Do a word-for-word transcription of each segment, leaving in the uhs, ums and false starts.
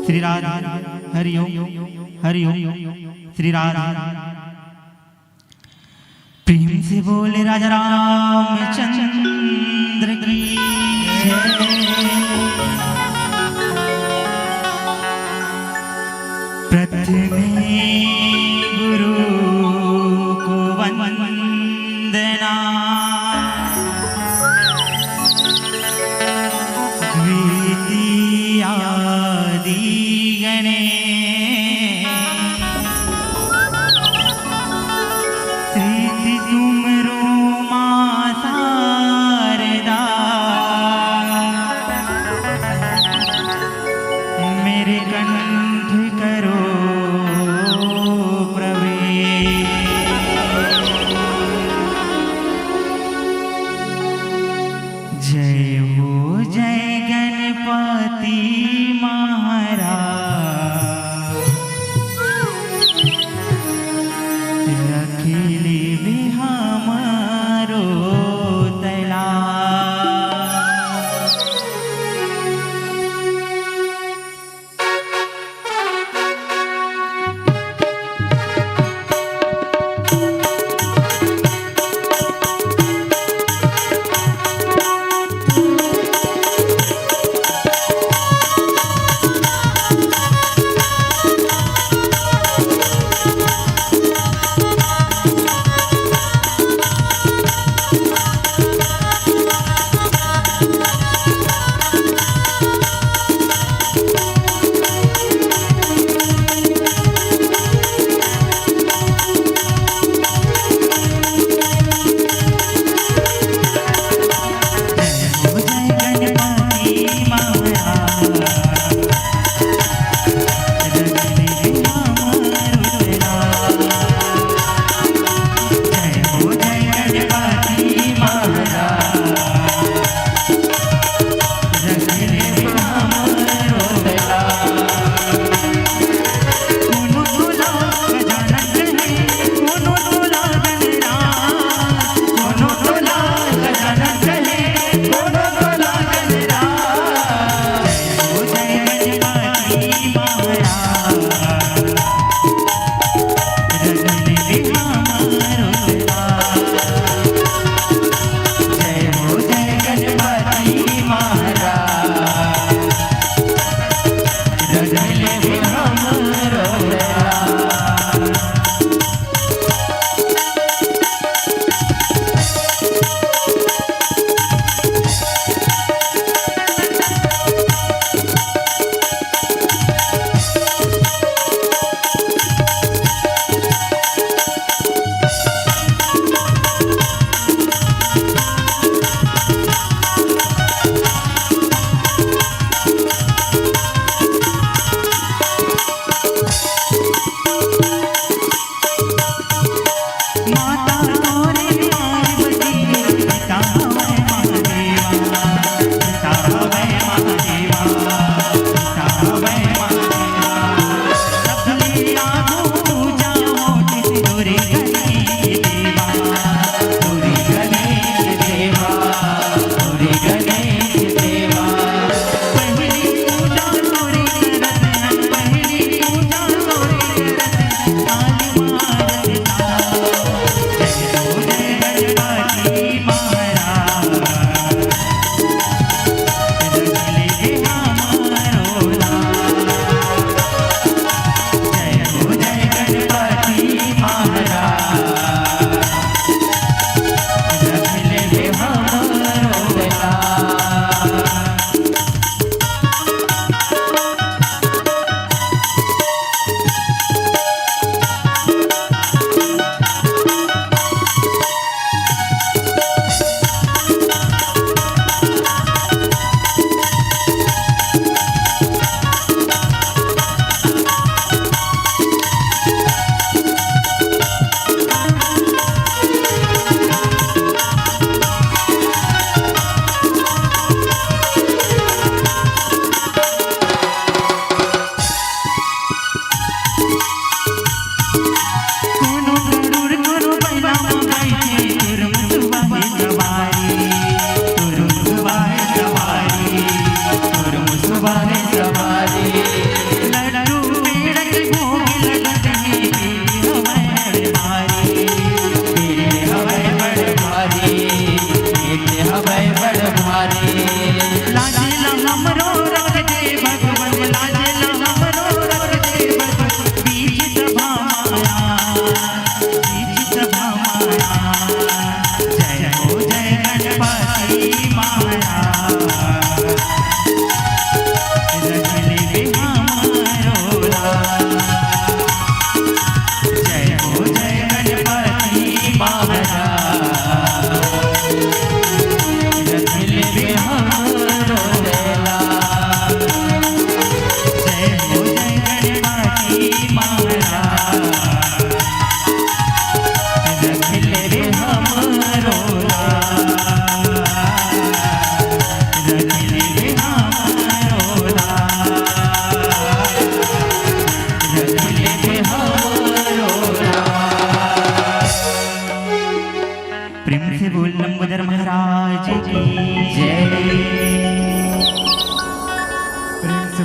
श्री राधे। हरि ओम। हरि ओम। श्री राधे। प्रेम से बोले राजा रामचंद्र की जय। प्रथमे गुरु को वंदना, द्वितीयादि गणे। प्रीति तुम रो माता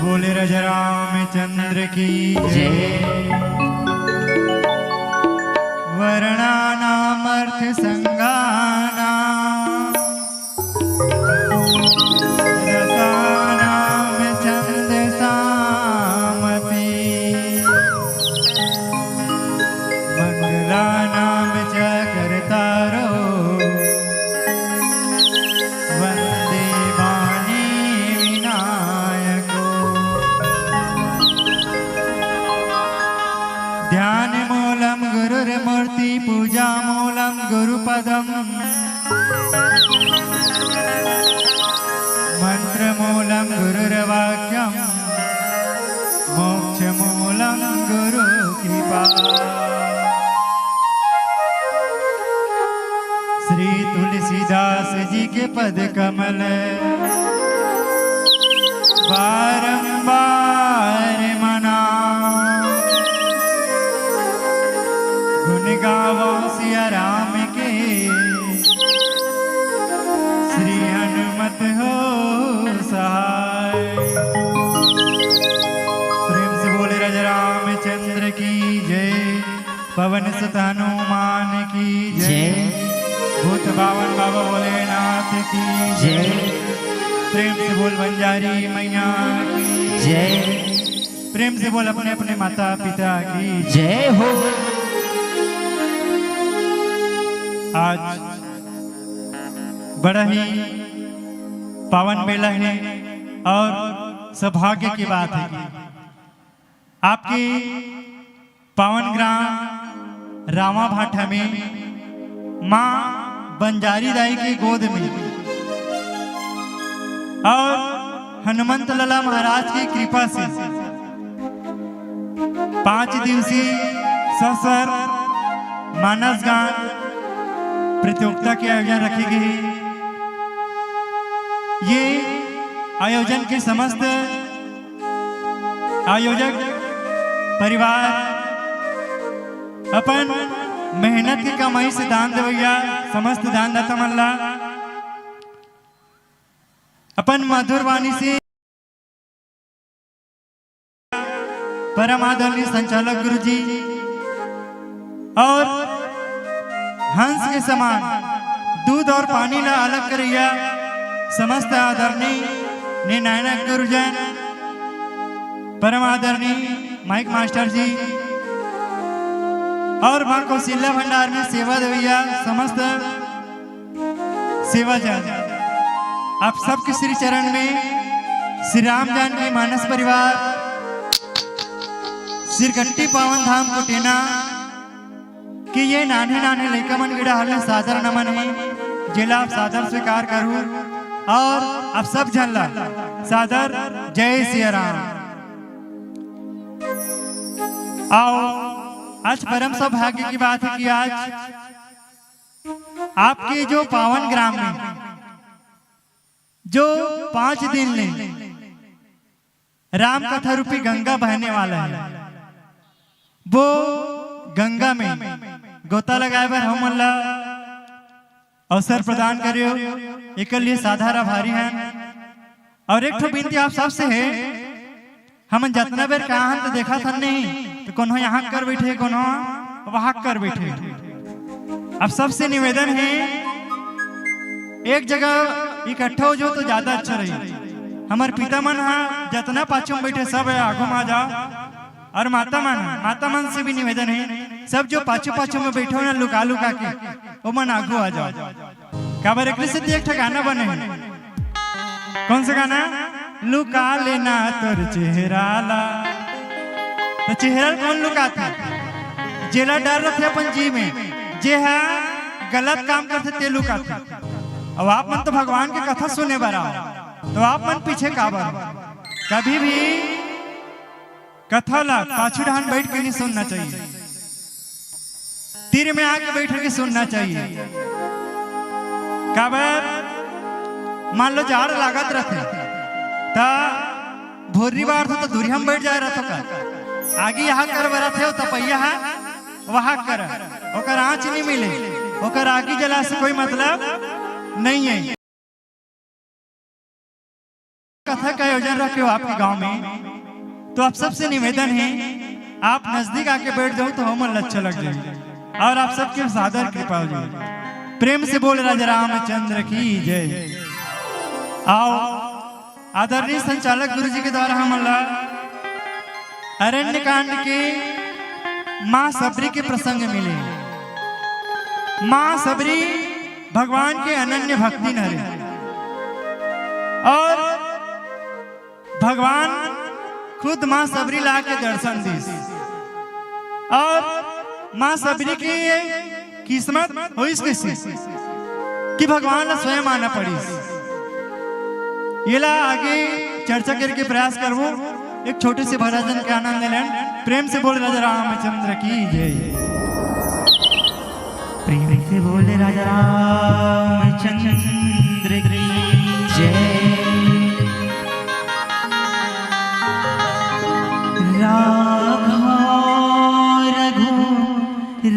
बोले राजा रामचंद्र की जय। जय। वर्णानामर्थ संज्ञानाम रसानाम छंदसामपि। मंगलानाम च कर्तारो वंदे वाणी विनायको। ध्यान मूलम गुरुर्मूर्ति, पूजा मूलम गुरुपदम, मंत्र मूलम गुरुर्वाक्यम, मोक्ष मूलम गुरु कृपा। श्री तुलसीदास जी के पद कमल बारंबार मना। गुण गावो सिया राम के, श्री हनुमत हो सहाय। प्रेम से बोले राजा रामचंद्र की जय। पवन सुत हनुमान की जय। जय। भूत बावन बाबा भोलेनाथ की जय। जय। प्रेम से बोल बंजारी मैया की जय। प्रेम से बोल अपने अपने माता पिता की जय हो। आज बड़ा ही पावन मेला है और सौभाग्य की बात है कि आपके पावन ग्राम रामा भाटा में माँ बंजारी दाई की गोद में और हनुमंत लाला महाराज की कृपा से पाँच दिवसीय सस्वर मानस गान प्रतियोगिता के आयोजन रखे गए। ये आयोजन के समस्त आयोजक परिवार अपन मेहनत के कमाई से दान देवइया समस्त दानदाता मन ला अपन मधुर वाणी से परम आदरणीय संचालक गुरुजी और हंस के समान दूध और पानी ला अलग करइया समस्त आदरणीय निर्णायक गुरुजन, परम आदरणीय माइक मास्टर जी और माँ कौशल्या भंडार में सेवा देवइया समस्त सेवा जन, आप सबके श्री चरण में श्री राम जानकी मानस परिवार सिरकट्टी पावन धाम कुटेना के ये नान्हे नान्हे लइका मन के डहर ले सादर नमन हे, जेला आप सादर स्वीकार करू और आप सब झन ला सादर जय सिया राम। आओ, आज परम सौभाग्य की बात है कि आज आपके जो पावन ग्राम में जो पाँच दिन ले राम कथा रूपी गंगा बहने वाला है, वो गंगा में गोता लगाए बर हमन ला अवसर प्रदान करे हो, एकर लिए सादर आभारी हैं। और एक ठो बिनती आप सबसे है, हमन जतना बेर कहा हन तो देखत हन नहीं, तो कोनो यहाँ कर बैठे, कोनो वहाँ कर बैठे। अब सबसे निवेदन है, एक जगह इकट्ठा हो जाओ तो ज्यादा अच्छा रही। हमर पिता मन हा जतना पाछू में बैठे सब है, आगू में आ जाओ। और माता मन, माता मन से भी निवेदन है, सब जो पाछू पाछू में बैठे हो ना लुका लुका के, वो मन आगू आ जाओ। काबर एकरे सेती एक ठा गाना बने हे। कौन सा गाना? लुका लेना तोर चेहरा ला। तो चेहरा ला कौन लुकाथे? जेला डर रथे अपन जी में, जे हा गलत काम करथे ते लुकाथे। अब आप मन तो भगवान के कथा सुने बर आओ, तो आप मन पीछे काबर? कभी भी कथा ला पाछू डहान बैठ के नहीं सुनना चाहिए, तीर में आके बैठ के सुनना चाहिए। काबर मान लो जाड़ लागत रथे, त भोरी बार तो दूरिया में बैठ जाए रथो का, आगी यहाँ कर बरत हे, त पहिया हा वहाँ कर, ओकर आँच नहीं मिले, ओकर आगी जला से कोई मतलब नहीं है। कथा का आयोजन रखे हो आपके गांव में, तो आप सबसे निवेदन है, आप नजदीक आके बैठ जाओ तो हमन ला अच्छा लग जाए और आप सबके सादर कृपा हो जाए। प्रेम से बोल राजा रामचंद्र की जय। आओ, आदरणीय संचालक गुरु जी के द्वारा हमन ला अरण्य कांड के माँ सबरी के प्रसंग मिले। माँ सबरी भगवान के अनन्य भक्तिन हरे और भगवान खुद माँ सबरी ला के दर्शन दिस और माँ सबरी के ये किस्मत होइस कइसे कि भगवान ला स्वयं आना पड़िस। येला आगे चर्चा करके प्रयास करबो। एक छोटे से भजन के आनंद लेन। प्रेम से बोल राजा रामचंद्र की जय। प्रेम से बोल राजा रामचंद्र की जय। राघव रघु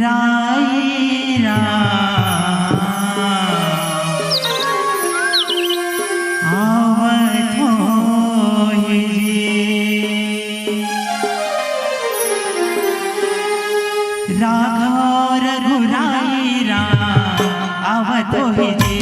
राई राम आवत होही। राघव रघुराई राम आवत होही जी।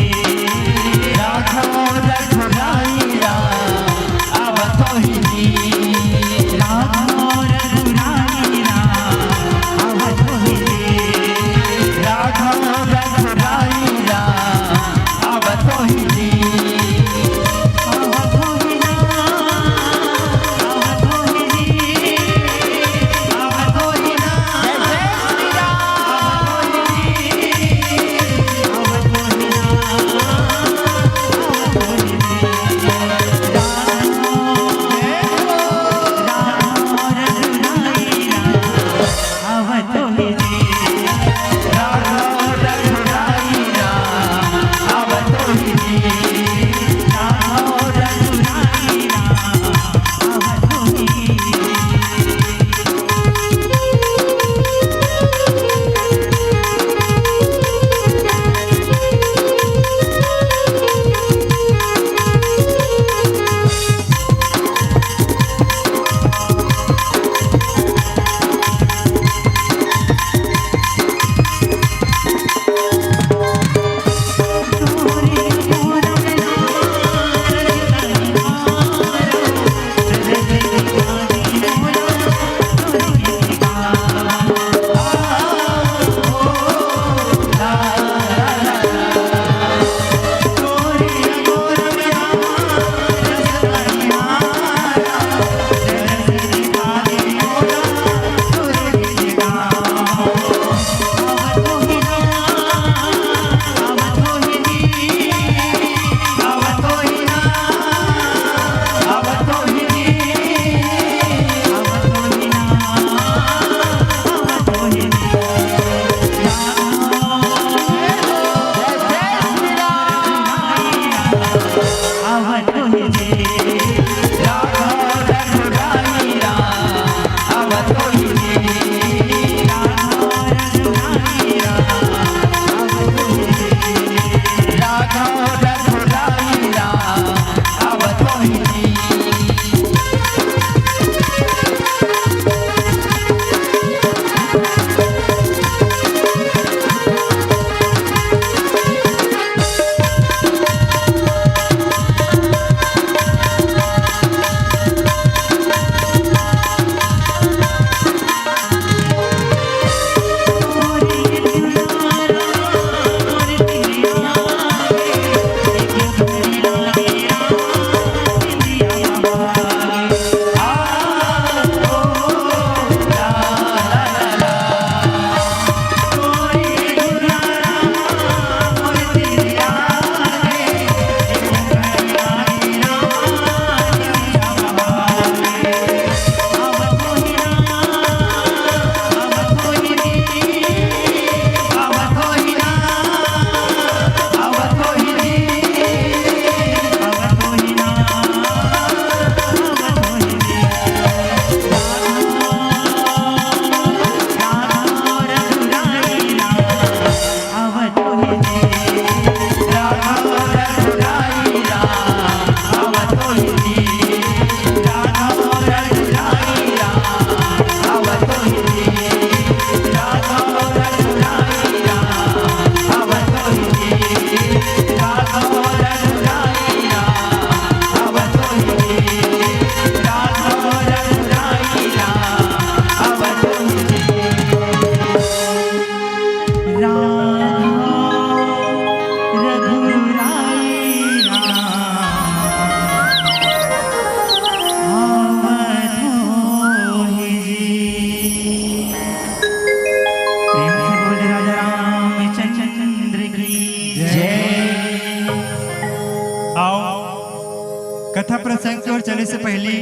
चले से पहली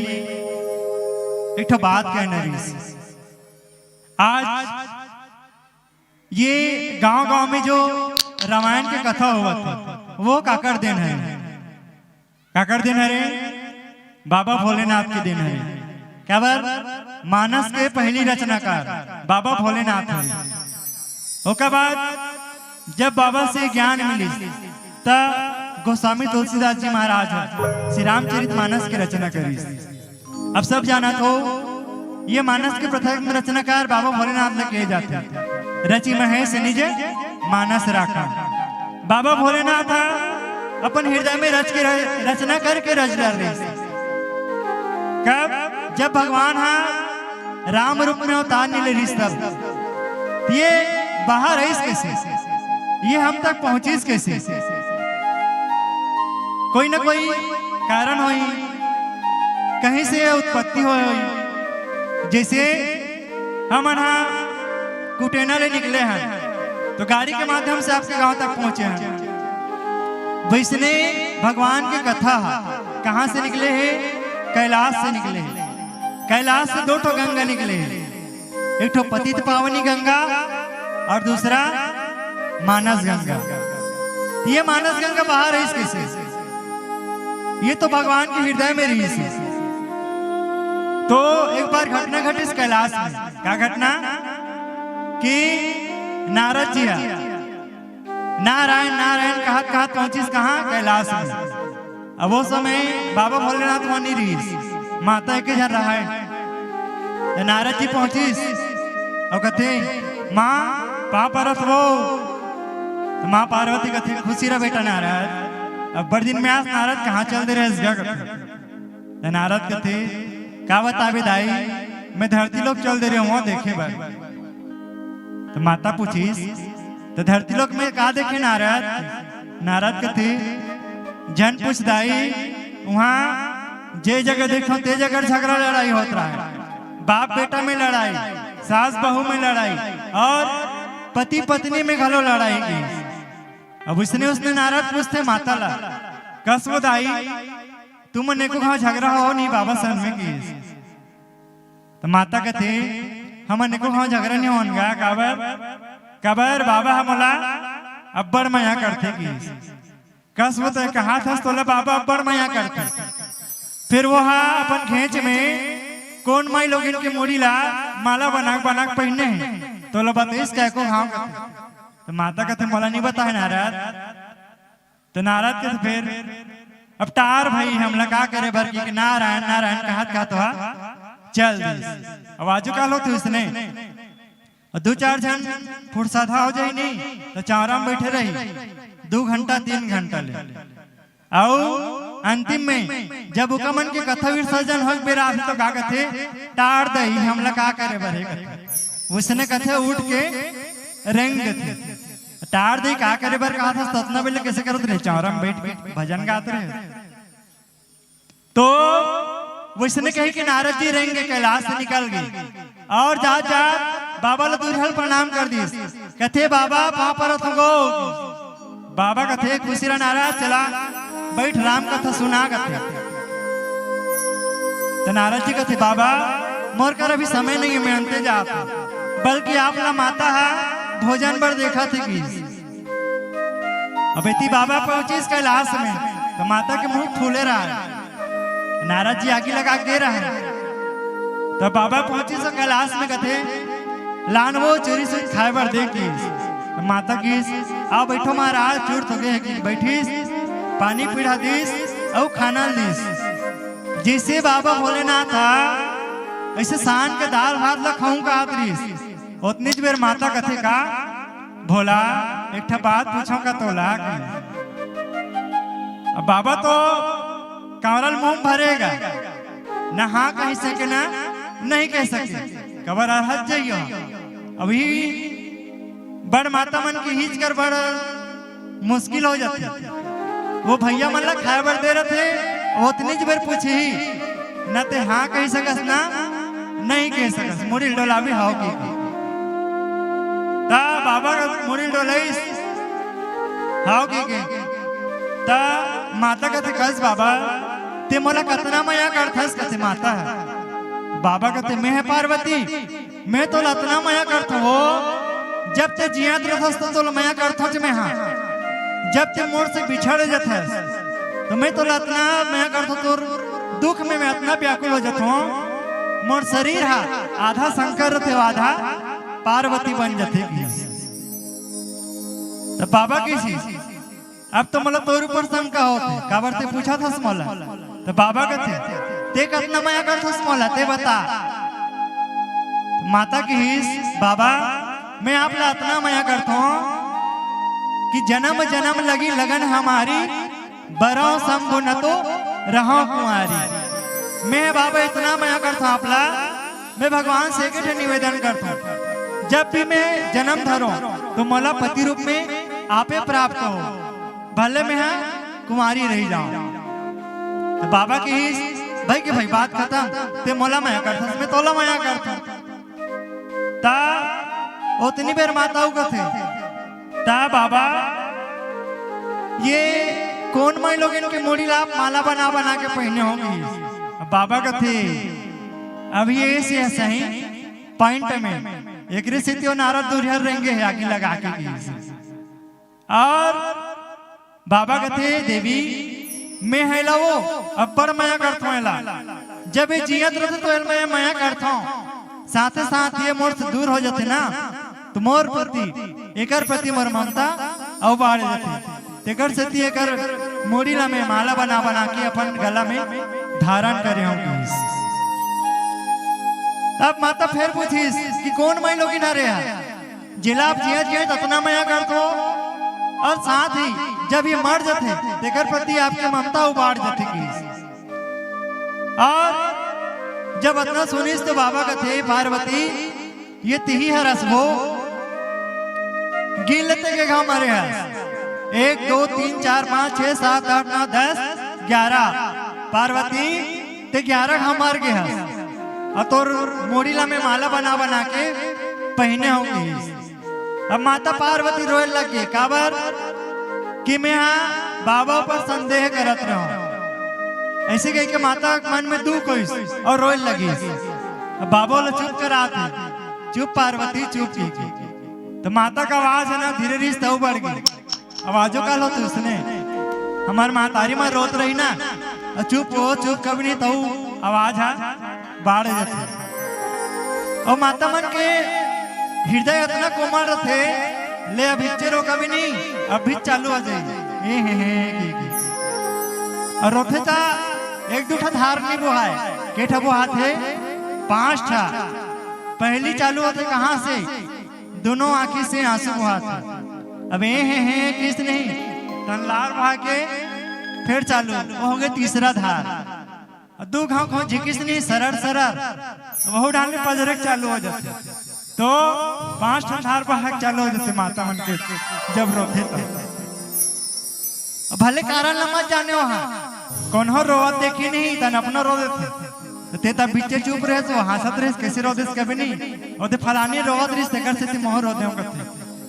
एक ठो बात कहना रहिस। आज ये गांव-गांव में जो रामायण के कथा होवत हे, वो काकर देन हे? काकर देन हरे? बाबा भोलेनाथ के देन हरे। काबर? मानस के पहली रचनाकार बाबा भोलेनाथ हरे। ओकर बाद जब बाबा से ज्ञान मिलिस, त गोस्वामी तुलसीदास जी महाराज ह श्री रामचरित मानस के रचना करिस। अब सब जानत हो, ये मानस के प्रथम रचनाकार बाबा भोलेनाथ ल कहे जाथे। "रचि महेश निज मानस राखा।" बाबा भोलेनाथ ह अपन हृदय में रच के रह-, रचना करके रच डार रहिस। कब? जब भगवान ह राम रूप में अवतार नहीं ले रहिस तब। ये बाहर आइस कैसे? ये हम तक पहुंचिस कैसे? कोई ना कोई कारण होई, कहीं से ये उत्पत्ति होय होई। जैसे हमन हा कुटेना ले निकले हन, तो गाड़ी के माध्यम से आपके गांव तक पहुंचे हन। वैसने भगवान के कथा ह कहां से निकले हे? कैलाश से निकले हे। कैलाश से दो ठो गंगा निकले हे, एक ठो पतित पावनी गंगा और दूसरा मानस गंगा। ये मानस गंगा बाहर रहिस कैसे? ये तो भगवान के हृदय में रहिस हे। तो एक बार घटना घटिस कैलाश में। का घटना? कि नारद जी ह नारायण नारायण कहत कहत पहुंचिस कहां? कैलाश में। अब वो समय बाबा भोलेनाथ वहां नहीं रहिस, माता एके झन रहय। त नारद जी पहुंचिस अउ कथे, "मां, पांव परत हों।" त मां पार्वती कथे, "खुशी रह बेटा नारद, अब्बड़ दिन में आस नारद, कहां चल दे रहेस गा?" कथे। त नारद कथे, "का बताबे दाई, मैं धरती लोक चल दे रहे हों देखे बर।" त माता पूछिस, "त धरती लोक में का देखे नारद?" नारद कथे, "झन पूछ दाई, उहां जे जगह देखों ते जगह झगड़ा लड़ाई होत रहय, बाप बेटा में लड़ाई, सास बहू में लड़ाई और पति पत्नी में घलो लड़ाई की।" अब उसने उसने नारद पूछथे माता ला, "कस वो दाई, तुमन एको घांव झगड़ा होव नहीं बाबा सन में?" किहिस। त माता कथे, "हमन एको घांव झगड़ा नहीं होन गा, काबर? काबर बाबा ह मोला अब्बड़ मया करथे," किहिस। "कस वो तैं कहत हस तोला बाबा अब्बड़ मया करथे?" फिर वो हा अपन घेंच में कोन माई लोगिन के मुड़ी ला माला बना बना के पहिने हे, तोला बताइस का एको घांव? कथे। त माता कथे, "मोला नहीं बताय नारद।" त नारद कथे, "फिर अब टार भई, हमला का करे बर?" कि नारायण नारायण कहत कहत हा चल दिस। अब आजू काल होथे उसने, अउ दू चार झन फुरसतहा हो जाही नहीं त चांवरा में बइठे रही, दू घंटा तीन घंटा ले। अउ अंतिम में जब ओका मन के कथा विसर्जन होय के बेरा आथे त का कथे, "टार दई, हमला का करे बर हे?" कथे। उसने कथे उठ के रेंग देथे। "टार दई, का करे बर कहत हस?" त अतना बेले कइसे करत रहे, चांवरा में बइठ के भजन गात रहे। तो वइसने कहे कि नारद जी रेंग के कैलाश से निकल गे अउ जात जात बाबा ल दुरिहा ले प्रणाम कर दिस। कथे, "बाबा, पांव परत हों गो।" बाबा कथे, "खुशी रह नारद, चला बइठ, राम कथा सुना," कथे। त नारद जी कथे, "बाबा, मोर कर अभी समय नहीं हे, मैं अंते जात हों, बल्कि आप ला माता ह भोजन बर देखत हे," किहिस। अब एती बाबा पहुंचिस कैलाश में, त माता के मुंह फूले रहय। नारद जी आगी लगा के गे रहय। त बाबा पहुंचिस कैलाश में, कथे, "लान वो चूरी सूत खाय बर दे," किहिस। त माता किहिस, "आ बइठो महाराज, चूर तो गे हे," कि बइठिस, पानी पीढ़ा दिस अउ खाना ल दिस। जइसे बाबा भोलेनाथ ह अइसे सान के दाल भात ल खाहूं कहत रिहिस, ओतनीच बेर माता कथे का, "भोला, एक ठा बात पूछों का तोला?" कि अब बाबा तो कांवरा ल मुंह में भरे गा, ना हां कहि सके ना नहीं कहि सके, काबर अरहत जइयो। अभी बड़ माता मन के हीच कर बड़ मुश्किल हो जाथे। वो भइया मन ला खाय बर दे रथे, ओतनीच बेर पूछही, ना ते हां कहि सकस ना नहीं कहि सकस, मुड़ी ल डोलाबे हव कहिके। त बाबा ह मुड़ी ल डोलाइस, हव कहिके। त माता कथे, "कस बाबा, ते मोला कतना मया करथस?" कथे माता ह। बाबा कथे, "मैं ह पार्वती, मैं तोला अतना मया करथों हो, जब ते जियत रथस त तोला मया करथों च मैं हा, जब ते मोर से बिछड़ जथस त मैं तोला अतना मया करथों, तोर दुख में मैं अतना व्याकुल हो जथों, मोर शरीर हा आधा शंकर रथे, आधा पार्वती बन जथे।" कहिस। त बाबा कहिस, "अब तो मोला तोर ऊपर शंका होथे, काबर ते पूछत हस मोला?" त बाबा कथे, "ते कतना मया करथस मोला, ते बता।" माता कहिस, "बाबा, मैं आप ला अतना मया करथों कि जनम जनम लगी लगन हमारी, बरौं शंभु न तो रहौं कुंवारी।" मैं बाबा अतना मया करथों आप ला, मैं भगवान से एक ठे निवेदन करथों, जब भी मैं जनम धरों त मोला पति रूप में आपे प्राप्त हो, भले मैं हा कुंवारी रहि जावं। त बाबा कहिस, "भई के भई, बात खतम, ते मोला मया करथस, मैं तोला मया करथों।" त ओतनी बेर माता अउ कथे, "त बाबा, ये कोन माईलोगिन के मुड़ी ला आप माला बना बना के पहिने हो?" कहिस। अब बाबा कथे, "अभी ये से सही point में, एकरे सेती ओ नारद दुरिहा रेंगे हे आगी लगा के," कहिस। अउ बाबा कथे, "देवी, मैं ह एला ओ अब्बड़ मया करथों एला, जब ये जियत रथे त एला मैं मया करथों, साथे साथ ये मोर से दूर हो जथे ना, त मोर प्रति, एकर प्रति मोर ममता अउ बाढ़ जथे, तेकर सेती एकर मुड़ी ला मैं माला बना बना के अपन गला में धारण करे हंव," कहिस। अब माता फेर पूछिस कि "कोन माईलोगिन हरे हा, जेला आप जियत जियत अतना मया करथो, अउ साथ ही जब ये मर जथे, तेकर प्रति आपके ममता अउ बाढ़ जथे?" कहिस। अउ जब अतना सुनिस त बाबा कथे, "पार्वती, ये तिही हरस वो, गिन ले ते के घांव मरे हस। एक, दो, तीन, चार, पांच, छह, सात, आठ, नौ, दस, ग्यारह। पार्वती, ते ग्यारह घांव मर गे हस। अउ तोर मुड़ी ला मैं माला बना बना के पहिने हंव," कहिस। अब माता पार्वती रोए लग गे, काबर कि मैं हा बाबा ऊपर संदेह करत रहूं। अइसे कहिके माता के मन में दुख होइस अउ रोए लगिस। अब बाबा ला चुप करात हे, "चुप पार्वती, चुप," कहिके। त माता के आवाज हे ना, धीरे रिहिस त अउ बढ़ गे। आवाजो काल होथे उसने, हमर महतारी मन रोत रही ना, अउ चुप हो, चुप कभी नहीं, त अउ आवाज हा बाढ़ जथे। अउ माता मन के हृदय अतना कोमल रथे, ले अभी चे रो कभी नहीं, अभी चालू हो जाही, ए हे हे, के, के। अउ रोथे त एक दू ठा धार नहीं बोहाय, के ठा बोहाथे? पांच ठा। पहली चालू होथे कहां से? दूनों आंखी से आंसू बोहाथे। अब ए हे हे किस नहीं, तहां लार बहा के फेर चालू, ओ हो गे तीसरा धार। अउ दू घांव घांव झिकिस नहीं सरर सरर, वहू डाहर ले पजरे के चालू हो जाथे। तो पांच ठन धार बहा के चालू हो जाथे माता मन के, जब रोथे त। अब भले कारण ल मत जाने ओहा, कोनो रोवत देखी नहीं, तहां अपना रो देथे। त ते त बिच्चे चुप रहेस, ओ हांसत रहेस, कइसे रो देस कभी नहीं। ओ ते फलानी रोवत रहिस, तेकर सेती महूं रो देंव कथे।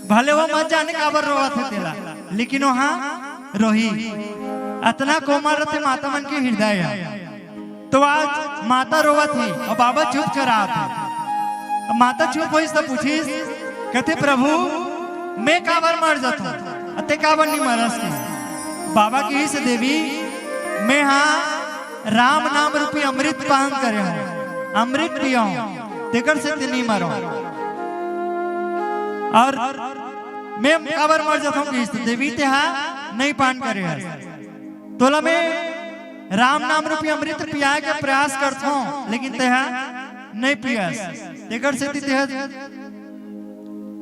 भले ओ मत जाने काबर रोवत हे तेला, लेकिन ओहा रोही। अतना कोमल रथे माता मन के हृदय ह। तो आज माता रोवत हे अउ बाबा चुप करात हे। अब माता चुप होइस त पूछिस, कथे, "प्रभु, मैं काबर मर जाथों, अउ ते काबर नहीं मरस?" कहिस। बाबा कहिस, "देवी, मैं हा राम नाम रूपी अमृत पान करे हंव, अमृत पिए हंव, तेकर सेती नहीं मरों।" अउ मैं काबर मर जाथों कहिस, त देवी तेहा नहीं पान करे हस। तोला मैं राम नाम रूपी अमृत पियाए के प्रयास करथों, लेकिन तेहा नहीं पियस। तेकर सेती तेहा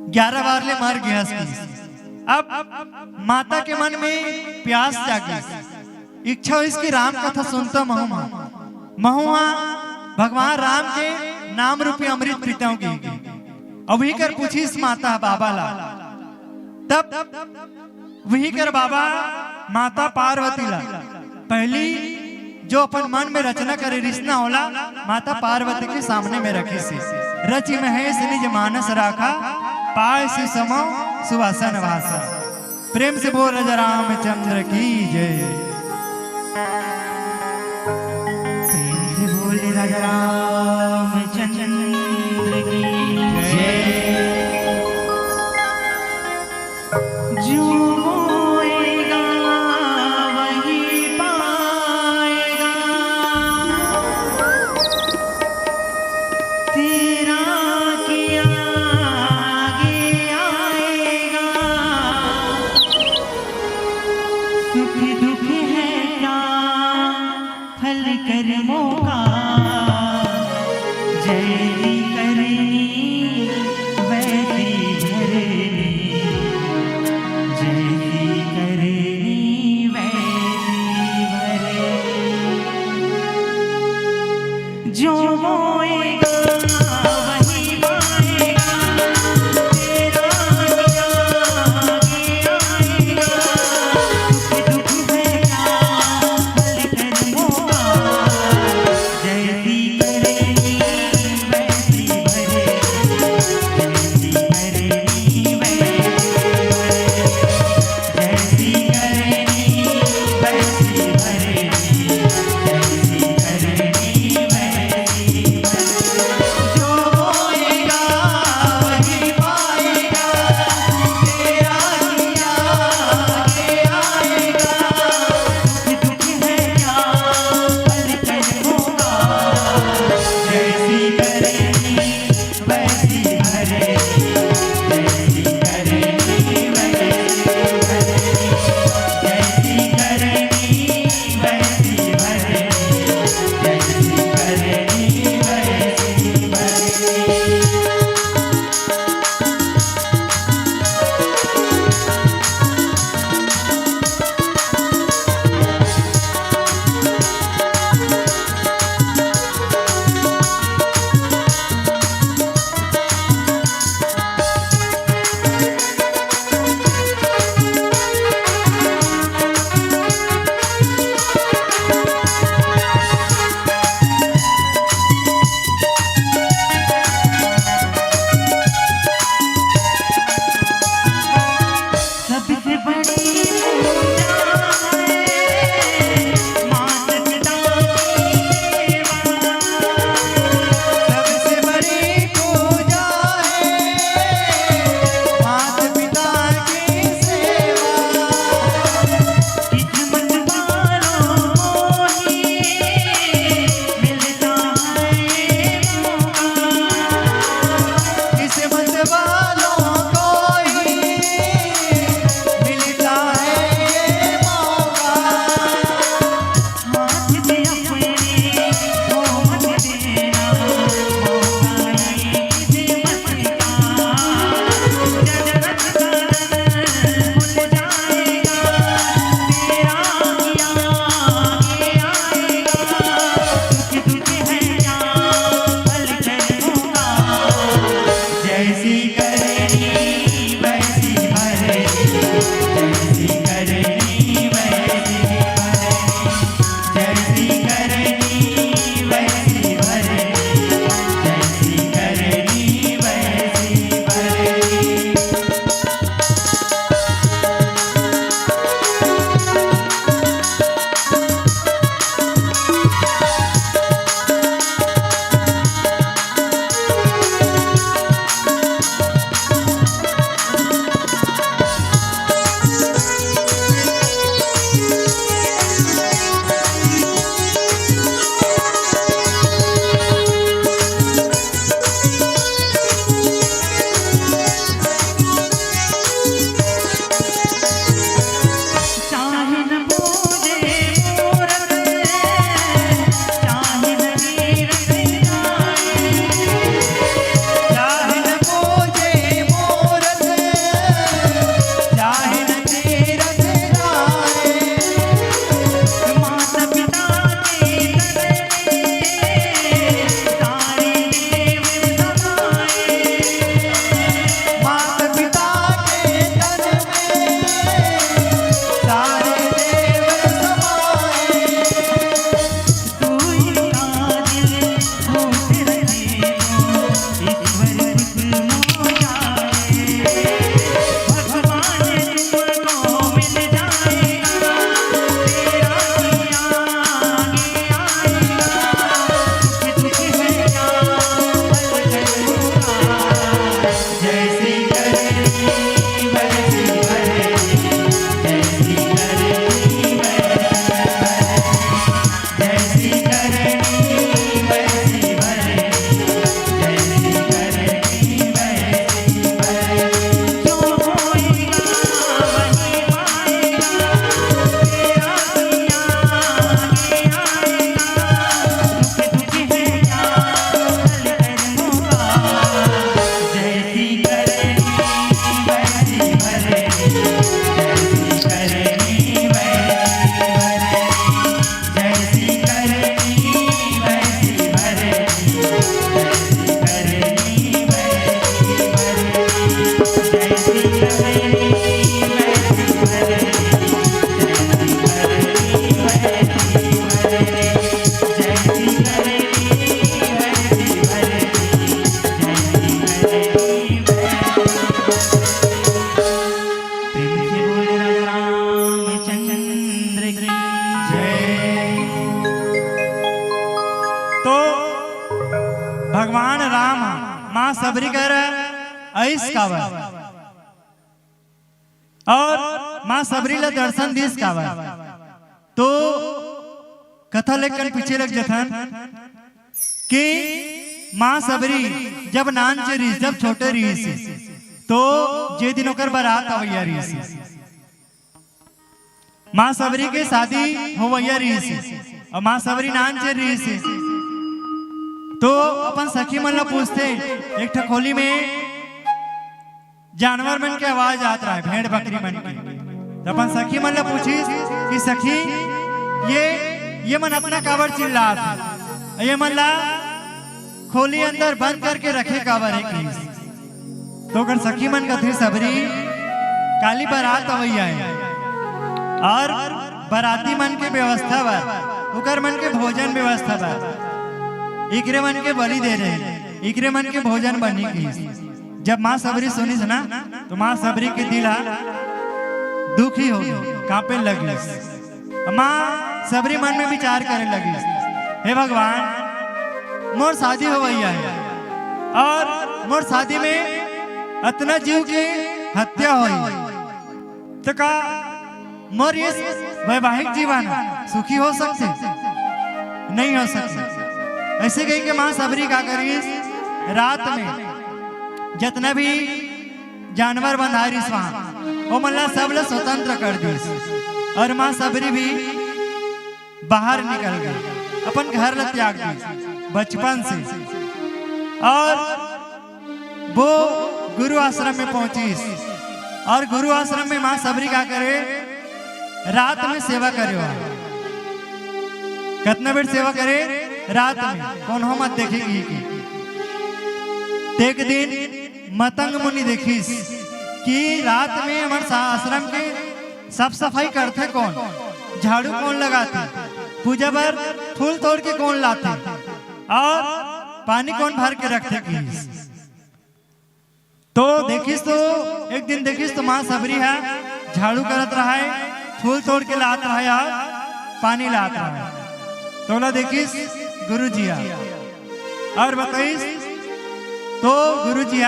ग्यारह बार ले मर गे हस कहिस। अब माता के मन में प्यास जागिस, इच्छा होइस कि राम कथा सुनतों महूं हा, महूं हा भगवान राम के नाम रूपी अमृत पीतों कहिके। अब उही कर पूछिस माता बाबा ला। तब उही कर बाबा माता पार्वती ला पहली जो अपन मन में रचना करे रिहिस ना, ओला माता पार्वती के सामने में रखिस हे। "रचि महेश निज मानस राखा, पाय शिव समो सुवासन वासा।" प्रेम से बोल राजा रामचंद्र की जय। रामचंद्र की जय। जो बोएगा वही पाएगा, तेरा किया आगे आएगा। सुख दुख है क्या फल कर्मों का, जैसी करनी वैसी भरनी, जैसी करनी वैसी भरनी। जो बोएगा वही पाएगा, तेरा किया आगे आएगा। सुख दुख है क्या फल कर्मों का, जैसी करनी वैसी भरनी, जैसी करनी वैसी भरनी, जैसी करनी वैसी भरनी, जैसी करनी वैसी भरनी। जो भगवान राम ह माँ सबरी कर आइस काबर और माँ सबरी ला दर्शन दिस काबर। तो कथा लेकर पीछे लग जथन कि माँ सबरी जब नानचे रहिस, जब छोटे रहिस, तो जे दिन ओकर बारात अवैया रहिस, माँ सबरी के शादी होवैया रहिस और माँ सबरी नानचे रहिस, तो अपन सखी मन ला पूछथे, एक ठो खोली में जानवर मन के आवाज आत रहे, भेड़ बकरी मन के। तो अपन सखी मन ला पूछिस कि सखी, ये ये मन अतना काबर चिल्लात हे, ये मन ला खोली अंदर बंद करके रखे काबर हे कहिस। तो ओकर सखी मन कथे, सबरी, काली बारात अवैया हे और बाराती मन के व्यवस्था बर, ओकर मन के भोजन व्यवस्था बर एकरे मन के बलि दे रहे, एकरे मन के भोजन बनी कहिस। जब माँ सबरी सुनिस ना, तो माँ सबरी के दिल हा दुखी हो गे, कांपे लगिस। माँ सबरी मन में विचार करे लगिस, हे भगवान, मोर शादी होवैया हे और मोर शादी में अतना जीव के हत्या होई, तो का मोर ये वैवाहिक जीवन सुखी हो सकथे? नहीं हो सकथे। ऐसे कहिके माँ सबरी का करिस, रात में जतना भी जानवर बंधाय रिहिस वहाँ, ओमन ला सब ला स्वतंत्र कर दिस। और माँ सबरी भी बाहर निकल गे, अपन घर ला त्याग दिस बचपन से। और वो गुरु आश्रम में पहुंचिस और गुरु आश्रम में माँ सबरी का करे, रात में सेवा करे। वहाँ कतना बेर सेवा करे, रात में कोनो मत देखे कहिके। ते एक दिन मतंग मुनि देखिस कि रात में हमर सा-, आश्रम के साफ सफाई करथे कोन, झाड़ू कोन लगाथे, पूजा बर फूल तोड़ के कोन लाथे और पानी कोन भर के रखथे कहिस। तो देखिस तो एक दिन देखिस तो माँ सबरी ह झाड़ू करत रहय, फूल तोड़ के लात रहय और पानी लात रहय। तोला देखिस गुरुजी ह और बताइस तो गुरुजी ह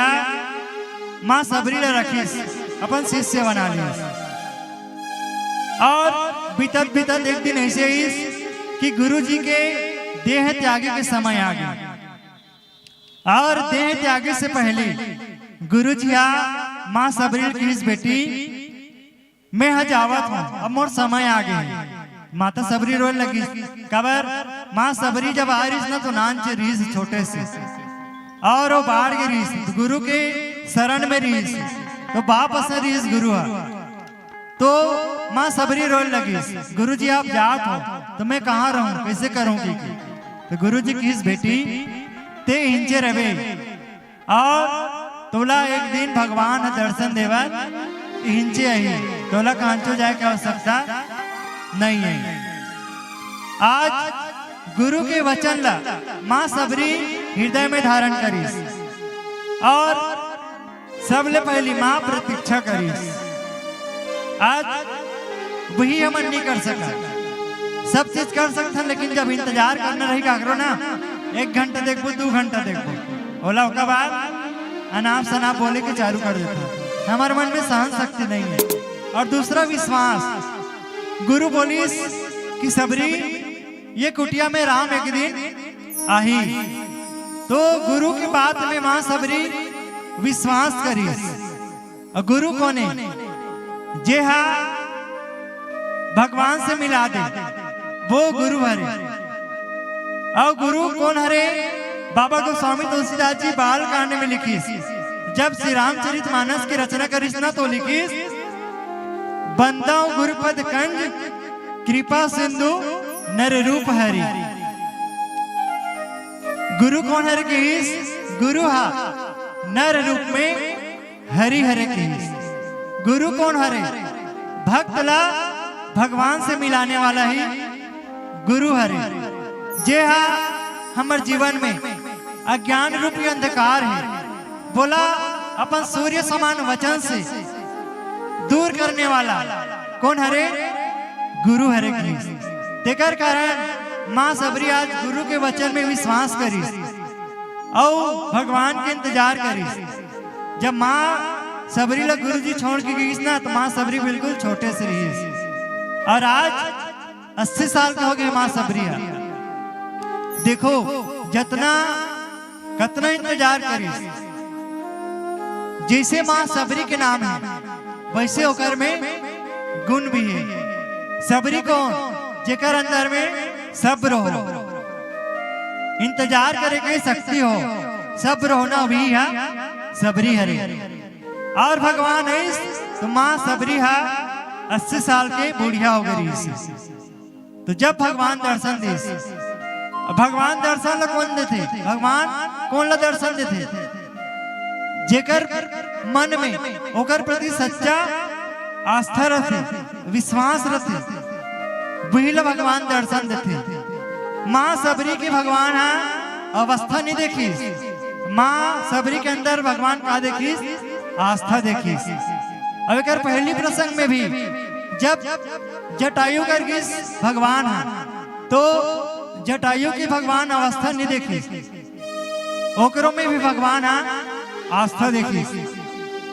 माँ सबरी ला रखिस, अपन शिष्य बना लिस। और बीतत बीतत एक दिन ऐसे आइस कि गुरुजी के देह त्यागे के समय आ गे। और देह त्यागे से पहले गुरुजी ह माँ सबरी ल कहिस, बेटी, मैं ह जावत हूँ, अब मोर समय आ गे हे। माता सबरी रोए लगिस, काबर माँ सबरी जब आ रहिस ना तो नानचे रहिस छोटे से, और वो बाढ़ गे रहिस, गुरु के शरण में रहिस, तो बाप असन रहिस गुरु ह। तो माँ सबरी रोए लगिस, गुरुजी आप जात हो तो मैं कहाँ रहूं, कैसे करूं कहिके। तो गुरुजी कहिस, बेटी, ते इहिंचे रहे और तोला एक दिन भगवान ह दर्शन देवत इहिंचे आही, तोला कहांचो जाए के आवश्यकता नहीं है। आज गुरु के वचन ला माँ सबरी हृदय में धारण करिस और सबले पहली माँ प्रतीक्षा करिस। आज वही हमन नहीं कर सकत, सब चीज कर सकथन, लेकिन जब इंतजार करना रही काकरो ना, एक घंटा देखबो, दू घंटा देखबो, ओला ओकर बाद अनाप शनाप बोले के चालू कर देथन। हमर मन में सहन शक्ति नहीं है। और दूसरा विश्वास, गुरु बोलिस कि सबरी, ये कुटिया में राम एक दिन आही। तो गुरु के बात में माँ सबरी विश्वास करिस। और गुरु कोने? जे हा भगवान से मिला दे, वो गुरु हरे। और गुरु कोन हरे? बाबा गोस्वामी तुलसीदास जी बाल कांड में लिखिस, जब श्री रामचरित मानस की रचना करिस ना तो लिखिस, बंदव गुरुपद कंज कृपा सिंधु नर रूप हरि। गुरु कोन हरे कहिस? गुरु हा नर रूप में हरि हरे कहिस। गुरु कोन हरे? भक्त ला भगवान से मिलाने वाला ही गुरु हरे। जे हा हमर जीवन में अज्ञान रूपी अंधकार है, बोला अपन सूर्य समान वचन से दूर करने वाला कोन हरे? गुरु हरे कहिस। तेकर कारण माँ सबरी आज गुरु के वचन में विश्वास करिस। अउ भगवान के इंतजार करिस। जब माँ सबरी ला गुरुजी छोड़ के गईस ना, तो माँ सबरी बिल्कुल छोटे से रहिस। और आज अस्सी साल के हो गए माँ सबरी ह। देखो, जतना, कतना इंतजार करिस। जैसे माँ सबरी के नाम है, वैसे ओकर में गुण भी है। सबरी कौन? जेकर अंदर में सब्र हो, इंतजार करे के शक्ति हो, सब्र होना भी है सबरी हरे। और भगवान आइस तो माँ सबरी हा अस्सी साल के बुढ़िया हो गई रहिस। तो जब भगवान दर्शन दिस, अब भगवान दर्शन ला कौन देथे? भगवान कौन ला दर्शन देथे? जेकर मन में ओकर प्रति सच्चा आस्था रथे, विश्वास रथे, वही ला भगवान दर्शन देथे। माँ सबरी के भगवान हा अवस्था नहीं देखिस, माँ सबरी के अंदर भगवान का देखिस? आस्था देखिस। अब एकर पहली प्रसंग में भी जब जटायु कर गिस भगवान हा, तो जटायु की भगवान अवस्था नहीं देखिस, ओकरो में भी भगवान हा आस्था देखिस।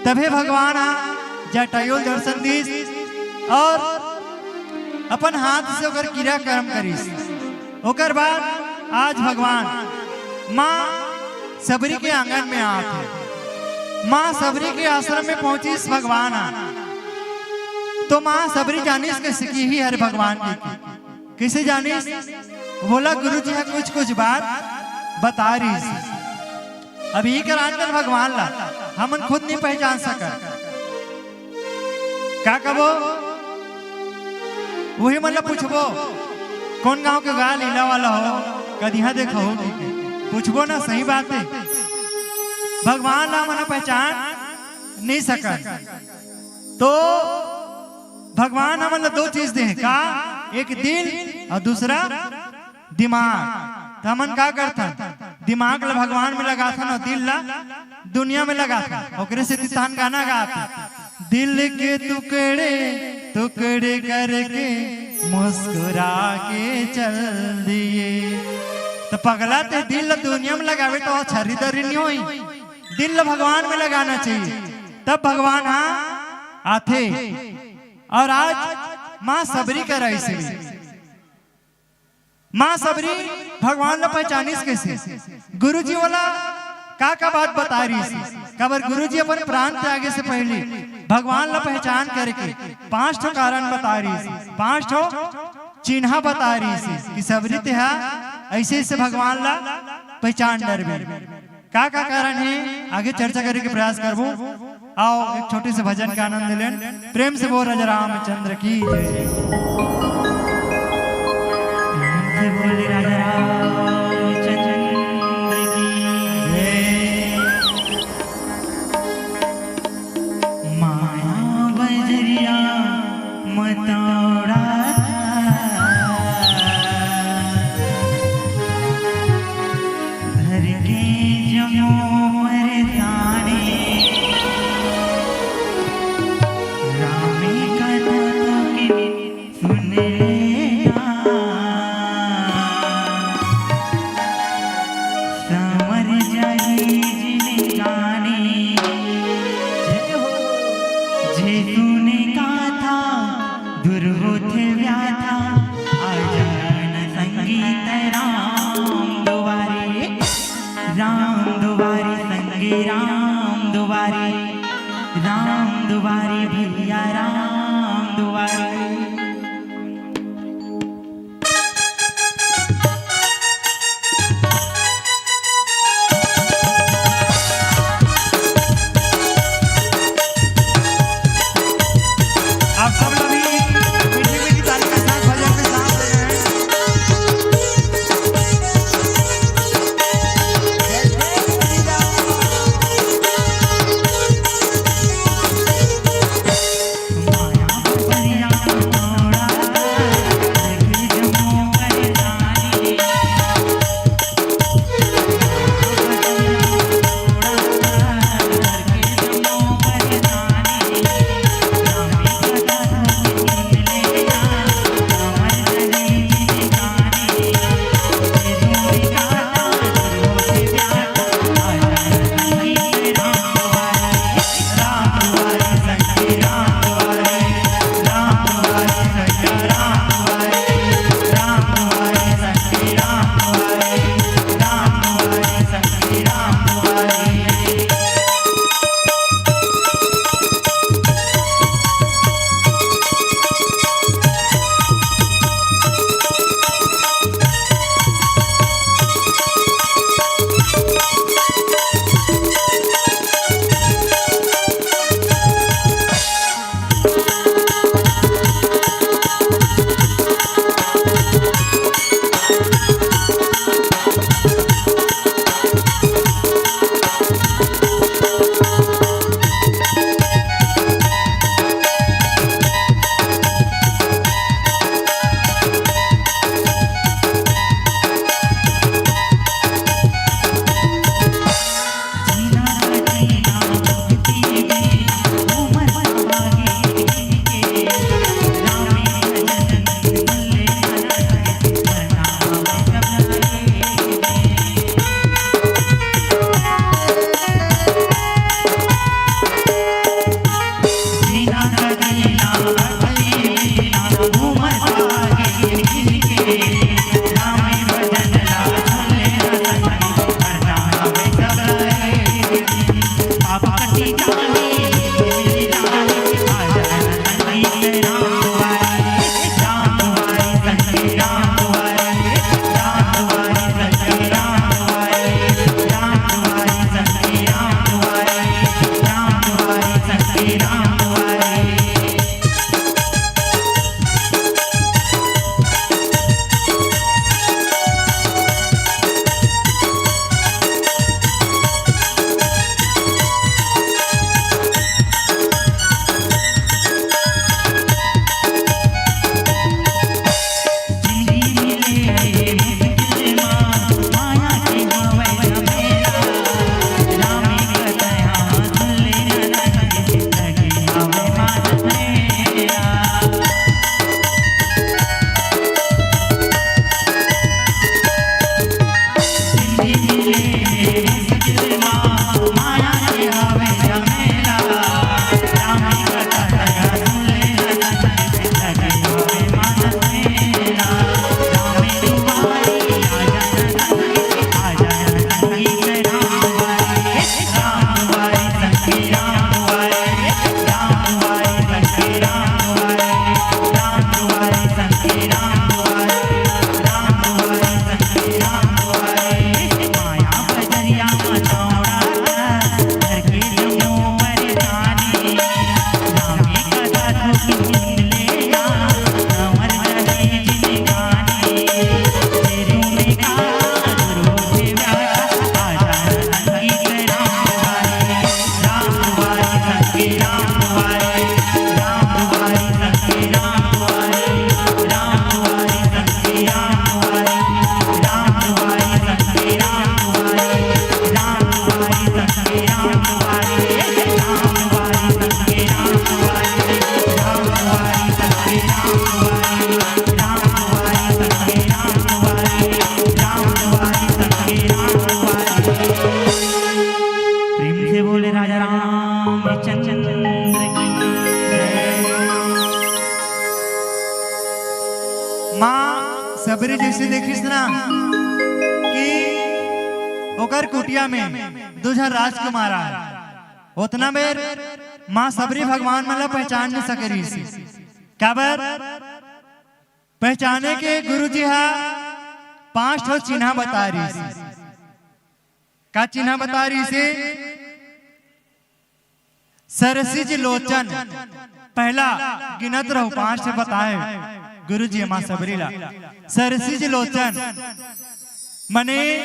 तभे भगवान हा जटायु दर्शन दिस और अपन हाथ से ओकर क्रियाकर्म करिस। ओकर बाद आज भगवान माँ सबरी के आंगन में आत हे। माँ सबरी के आश्रम में पहुंचिस भगवान हा। तो माँ सबरी जानिस के सिकी ही हरे भगवान जी की। कइसे जानिस? बोला गुरु जी हा कुछ कुछ बात बता रहिस। अब इही करान कर भगवान ला हमन खुद नहीं पहचान सकत। का कबो? वही मन ला पूछबो, कौन गांव के गा लीला वाला हो, कदिहा देखा हो कि पूछबो ना, सही बात है। भगवान ला हमन पहचान नहीं सकत। तो भगवान हमन ला दो चीज दे हे, का? एक दिल और दूसरा दिमाग। तो हमन का करथन? दिमाग ला भगवान में लगाथन और दिल ला दुनिया में लगाथन। ओकरे सेती तहन गाना गात हे, दिल के टुकड़े टुकड़े करके मुस्कुरा के चल दिए। तो पगला, ते दिल ला दुनिया में लगावे तो छरी दरी नहीं होई, दिल ला भगवान में लगाना चाहिए, तब भगवान हा आथे। और आज माँ सबरी करा इसे भी। माँ सबरी भगवान ला पहचानिस कैसे? गुरुजी वाला का का बात बता रहिस? काबर गुरुजी अपन प्राण त्यागे से पहले भगवान ला पहचान करके पांच ठो कारण बता रहिस, पांच ठो चिन्हा बता रहिस कि सबरी तेहा ऐसे ऐसे भगवान ला पहचान डरबे। का का कारण हे, आगे चर्चा करे के प्रयास करबो। आओ, एक छोटे से भजन के आनंद लेन। प्रेम से बोल राजा रामचंद्र की जय। प्रेम से बोल राजा रामचंद्र की जय। माया बजरिया मतौड़ा धर के जमो मरदानी। रामे कथा तो के सुन लेना, समर जाही जिनगानी। जे सुने गाथा, दूर होथे व्याथा, आ जान संगीत राम दुआरे। राम दुआरे संगी राम दुआरे, राम दुआरे भैया राम दुआरे। आप सब लोग भी मीठी मीठी ताली के साथ भजन में साथ दे रहे हैं। ओकर कुटिया में दू झन राजकुमार आए। ओतना बेर माँ सबरी भगवान मन ला पहचान नइ सके रहिस। काबर? पहचाने के गुरुजी हा पांच ठो चिन्हा बता रहिस। का चिन्हा बता रहिस हे? सरसिज लोचन। पहला गिनत रहू, पांच ठे बताए गुरुजी माँ सबरी ला। सरसिज लोचन मने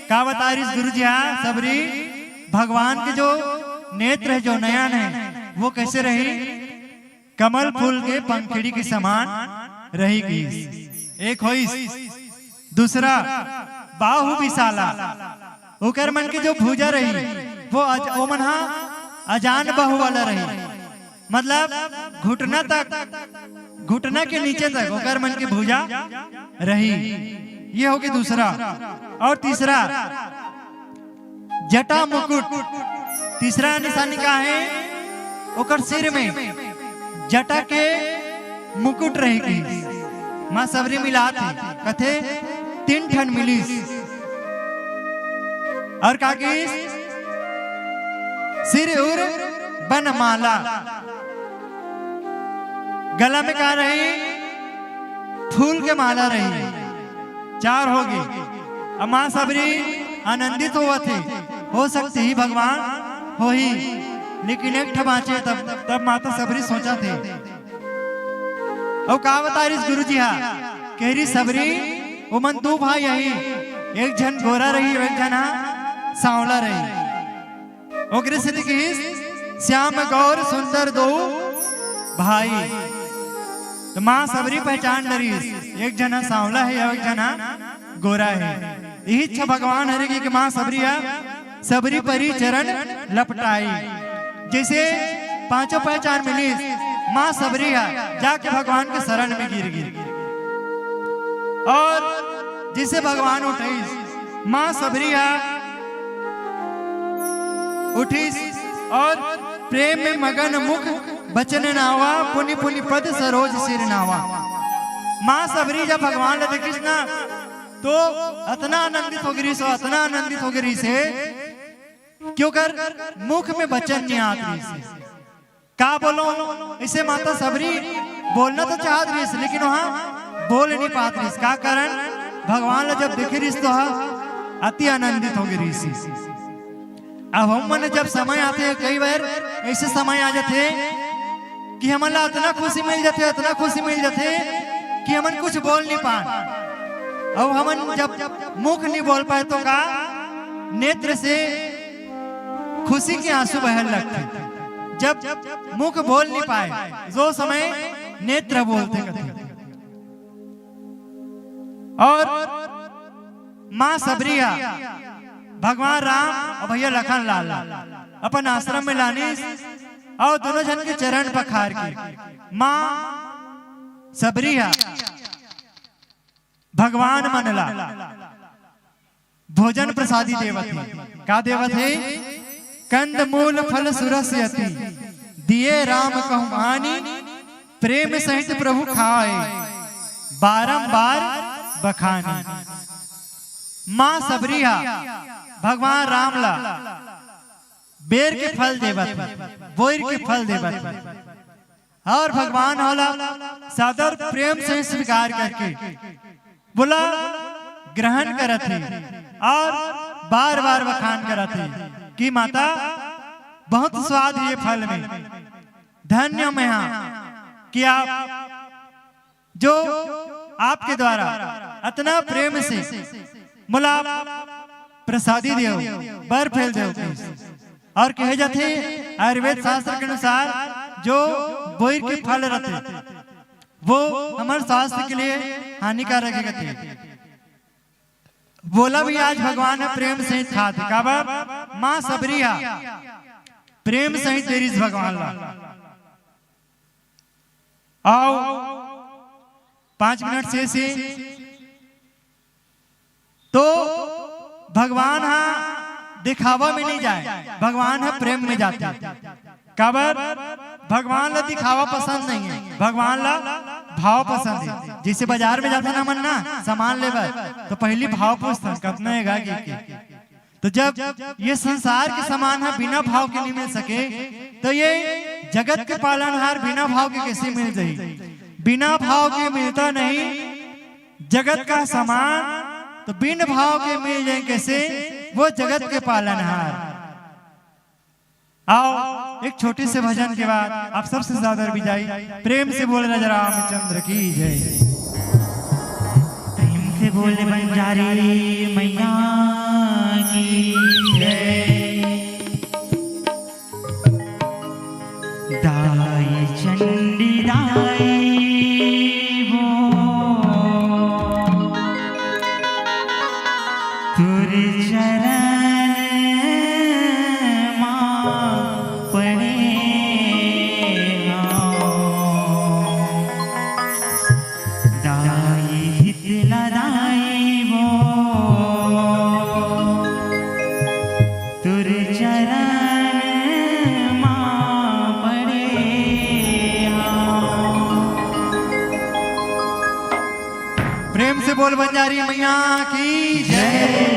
का बता रहिस गुरुजी हा? सबरी, भगवान के जो नेत्र हे, जो नयन हे, वो कैसे रही? कमल फूल के पंखड़ी के समान रही गईस। एक होइस। दूसरा, बाहु विशाला, ओकर मन के जो भुजा रही, वो अज-, ओमन हा अजान बाहु वाला रही, मतलब घुटना तक, घुटना के नीचे तक ओकर मन के भुजा रही। ये होगे दूसरा। और तीसरा, जटा मुकुट। तीसरा निशानी का हे? ओकर सिर में जटा के मुकुट रही गईस। माँ सबरी मिलात हे, कथे, तीन ठन मिलिस। और का गईस? सिर उर बनमाला। गला में का रही? फूल के माला रही। चार होगे। अब माँ सबरी आनंदित होवत हे, हो सकथे ही भगवान होही, लेकिन एक ठा बाँचे। तब, तब माता सबरी सोचत हे। अउ का बता रहिस गुरुजी हा? कह रहिस, "सबरी, ओमन दू भाई आही, एक झन गोरा रही, एक झन हा सांवला रही।" ओकरे सेती किहिस, "श्याम गौर सुंदर दो भाई।" त माँ सबरी पहचान डरिस, एक झन हा सांवला हे अउ एक झन हा गोरा हे। इही इच्छा भगवान हरे कि माँ सबरी हा सबरी परी चरण लपटाई। जैसे पांचों पहचान मिलिस, माँ सबरी हा जाके भगवान के शरण में गिर गिर और जैसे भगवान उठाइस, माँ सबरी हा उठिस और प्रेम में मगन मुख बचन नावा, पुनि पुनि पद सरोज सिर नावा। माँ सबरी जब भगवान ला देखिस ना, तो अतना आनंदित हो गिरिस, अतना आनंदित हो गिरिस हे कि ओकर मुख में बचन नइ आत रहिस हे। का बोलंव, अइसे माता सबरी बोलना तो चाहत रहिस, लेकिन वहाँ बोल नइ पात रहिस। का कारण? भगवान ला जब देखे रहिस तो हा अति आनंदित हो गे रहिस। अब हम मन जब समय आथे, कई बार अइसे समय आ जाथे कि हमन ला अतना खुशी मिल जाथे, अतना खुशी मिल जाथे कि हमन कुछ बोल नइ पान। अउ हमन जब मुख नइ बोल पाए तो का नेत्र से खुशी के आंसू बहन लगथे। जब मुख बोल नइ पाए, जो समय नेत्र बोलथे कथे। और माँ सबरी हा भगवान राम अउ भैया लखन लाल ला अपन आश्रम में लानिस अउ दोनों झन के चरण पखार के माँ सबरी हा भगवान मन ला भोजन प्रसादी देवत हे। का देवत हे? कंद मूल फल सुरस अति, दिए राम कहु मानी, प्रेम सहित प्रभु खाए, बारंबार बखानी। माँ सबरी हा भगवान राम ला बेर के फल देवत हे, बोइर के फल देवत हे। और भगवान ओला सादर प्रेम से स्वीकार करके बोला, ग्रहण करत हे और बार बार बखान करत हे कि माता, बहुत स्वाद हे ये फल में, धन्य मैं हा कि आप, जो आपके द्वारा अतना प्रेम से मोला प्रसादी देव, बर फल देव। और कहे जाथे आयुर्वेद शास्त्र के अनुसार जो बोइर के फल रथे वो हमर स्वास्थ्य के लिए हानिकारक हे कथे। वोला भी आज भगवान ह प्रेम सहित खात हे। काबर? माँ सबरी हा प्रेम सहित दे रिहिस भगवान ला। अउ पाँच मिनट शेष हे। तो भगवान हा दिखावा में नइ जाय, भगवान हा प्रेम में जाथे। काबर? भगवान ला दिखावा पसंद नइ हे, भगवान ला भाव पसंद हे। जइसे बाजार में जाथन हमन ना सामान ले बर, तो पहिली भाव पूछथन, "कतना हे गा?" कहिके। तो जब ये संसार के सामान ह बिना भाव के नहीं मिल सके, तो ये जगत के पालनहार बिना भाव के कैसे मिल जाही? बिना भाव के मिलता नहीं जगत का सामान, तो बिन भाव के मिल जाए कैसे वो जगत के पालनहार? आओ, एक छोटे से भजन के बाद आप सबसे ज्यादा विदाई। प्रेम से बोल राजा रामचंद्र की जय। प्रेम से बोल बंजारी मैया की जय। दाई चंडी दाई वो तोर चरण मा पड़े हौं। दाई शीतला दाई वो तोर चरण मा पड़े हौं। प्रेम से बोल बंजारी मैया की जय।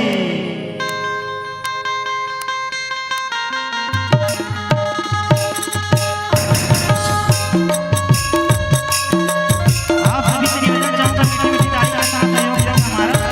आप सभी से निवेदन चाहूंगा, मीठी मीठी ताली के साथ सहयोग देना हमारा।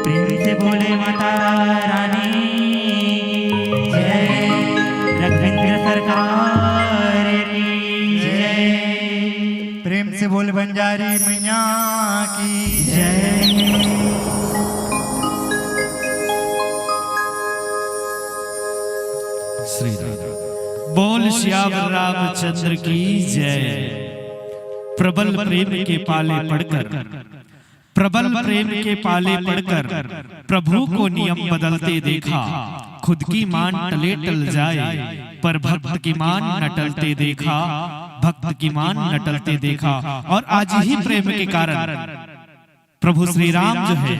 प्रेम से बोले माता रानी की जय, रघुवीर सरकार की जय। प्रेम से बोल बंजारी मैया की जय। श्री राम। बोल सियावर रामचंद्र की जय। प्रबल प्रेम के पाले पड़कर, प्रबल प्रेम के पाले पड़कर प्रभु को नियम बदलते देखा। खुद की मान टले टल जाए, पर भक्त की मान न टलते देखा। भक्त की मान न टलते देखा। और आज ही प्रेम के कारण प्रभु श्री राम जो है,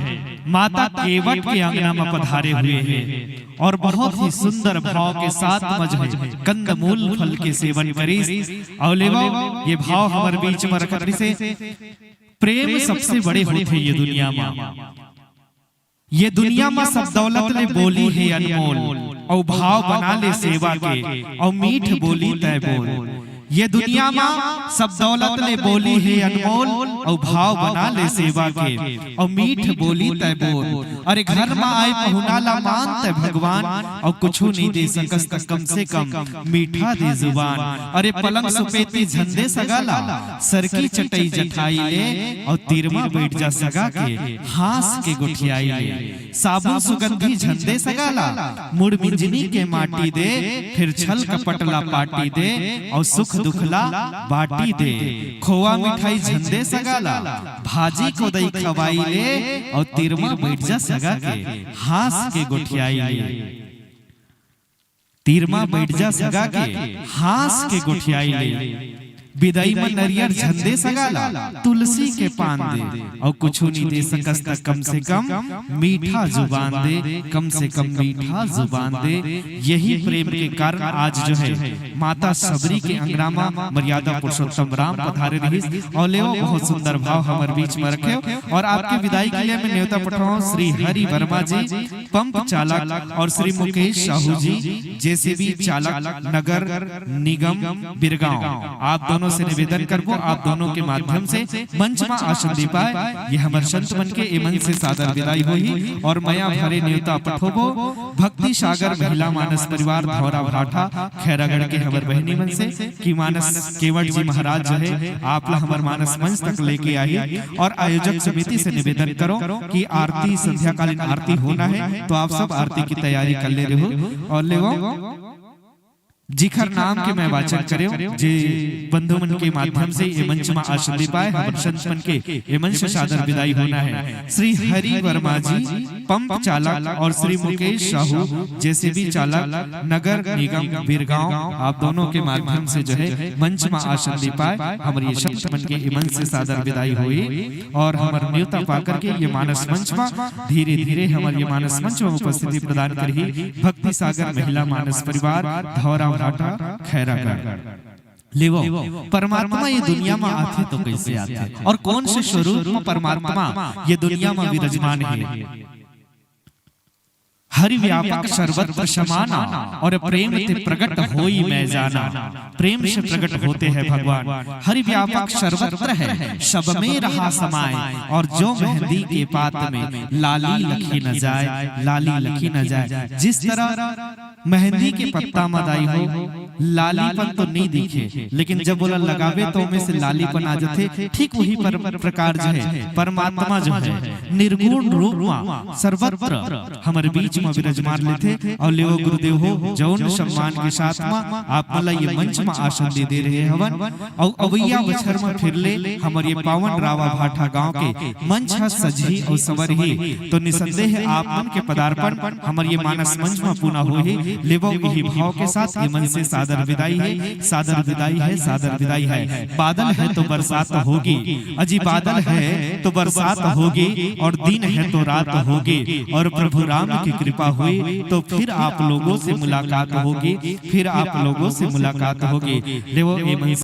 माता केवट के अंगना में पधारे हुए हैं और बहुत ही सुंदर भाव के साथ में जो है, कंदमूल फल के सेवन करिस। अउ लेवव, ये भाव हमर बीच में रखत रिसे। प्रेम सबसे बड़े होथे ये दुनिया मा। ये दुनिया मा सब दौलत ले बोली हे अनमोल, अउ भाव बना ले सेवा के, अउ मीठ बोली तय बोल। ये दुनिया मा सब दौलत ले बोली हे अनमोल, अउ भाव बना ले सेवा के, अउ मीठ बोली तय बोल। अरे घर मा आए पहुना ला मान तय भगवान, अउ कुछु नइ दे सकस त कम से कम मीठा दे जुबान। अरे पलंग सुपेती झन दे सगा ला, सरकी चटई जठाई ले, अउ तीर मा बइठ जा सगा के, हाँस के गोठियाई ले। साबुन सुगंधी झन दे सगा ला, मुड़ मिंजनी के माटी दे, फेर छल कपट ला पाटी दे, अउ सुख दुख ला बांटी दे। खोवा मिठाई झन दे सगा ला, भाजी कोदई खवाई ले, अउ तीर मा बइठ जा सगा के, हाँस के गोठियाई ले। तीर मा बइठ जा सगा के, हाँस के गोठियाई ले। बिदाई मा नरियर झन दे सगा ला, तुलसी के पान दे। अउ कुछु नइ दे सकस त कम से कम मीठा जुबान दे, कम से कम मीठा जुबान दे। यही प्रेम के कारण आज जो है माता सबरी के अंगना मा मर्यादा पुरुषोत्तम राम पधारे रहिस। अउ लेव बहुत सुंदर भाव हमर बीच मा रखेव। अउ आपके बिदाई के लिए मैं नेवता पठावंव श्री हरि वर्मा जी, पंप चालक, अउ श्री मुकेश साहू जी, जेसीबी चालक, नगर निगम बिरगांव। आप दोनों से निवेदन करबो, आप दोनों के माध्यम से मंच मा आसन दे पाए। ये हमर संत मन के ए मन से सादर बिदाई होही। अउ मया भरे नेवता पठोबो भक्ति सागर महिला मानस परिवार धौरा भाठा खैरागढ़ के हमर बहिनी मन से कि मानस केवट जी महाराज जो है, आप ला हमर मानस मंच तक लेके आही। अउ आयोजक समिति से निवेदन करंव कि आरती, संध्याकालीन आरती होना है, तो आप सब आरती की तैयारी कर ले रहो। अउ लेवो जिखर नाम के मैं वाचन करेंव, जे बंधु मन के माध्यम से ये मंच मा आसन दे पाए, हमर संत मन के ये मंच से सादर बिदाई होना है। श्री हरि वर्मा जी, पंप चालक, अउ श्री मुकेश साहू, जेसीबी चालक, नगर निगम बिरगांव, आप दोनों के माध्यम से जो है मंच मा आसन दे पाए, हमर ये संत मन के ये मंच से सादर बिदाई होही। अउ हमर नेवता पा करके ये मानस मंच मा धीरे धीरे हमर ये मानस मंच मा उपस्थिति प्रदान करही भक्ति सागर महिला मानस परिवार धौरा भाठा खैरागढ़। लेवो, परमात्मा ये दुनिया मा आथे तो कइसे आथे अउ कौन से स्वरूप मा परमात्मा ये दुनिया मा विराजमान हे? हरि व्यापक सर्वत्र समाना, अउ प्रेम ते प्रगट होई मैं जाना। प्रेम से प्रगट होते हैं भगवान। हरि व्यापक सर्वत्र है, सब में रहा समाए, अउ जो मेहंदी के पात में लाली लखी न जाए, लाली लखी न जाए। जिस तरह मेहंदी के पत्ता मा दाई हो, लालीपन तो नइ दिखे, लेकिन जब ओला लगाबे तो ओमे से लालीपन आ जाथे। ठीक वही पर, प्रकार जो है, परमात्मा जो है, निर्गुण रूप मा सर्वत्र हमर बीच मा विराजमान लेथे। अउ लेवो गुरुदेव हो, जौन सम्मान के साथ मा आप मन ला ये मंच मा आसन दे दे रहे हवन, अउ अवइया बछर मा फिर ले हमर ये पावन रावा भाठा गांव के मंच ह सजही अउ संवरही, तो निसंदेह आप मन के पदार्पण हमर ये मानस मंच मा पुनः होही। लेवो इही भाव के साथ ये मन से सादर बिदाई है, सादर बिदाई है, सादर बिदाई है। बादल है तो बरसात होगी, अजी बादल है तो बरसात होगी, अउ दिन है तो रात होगी, अउ प्रभु राम की कृपा हुई तो फिर आप लोगों से मुलाकात होगी, फिर आप लोगों से मुलाकात होगी। लेवो ये मन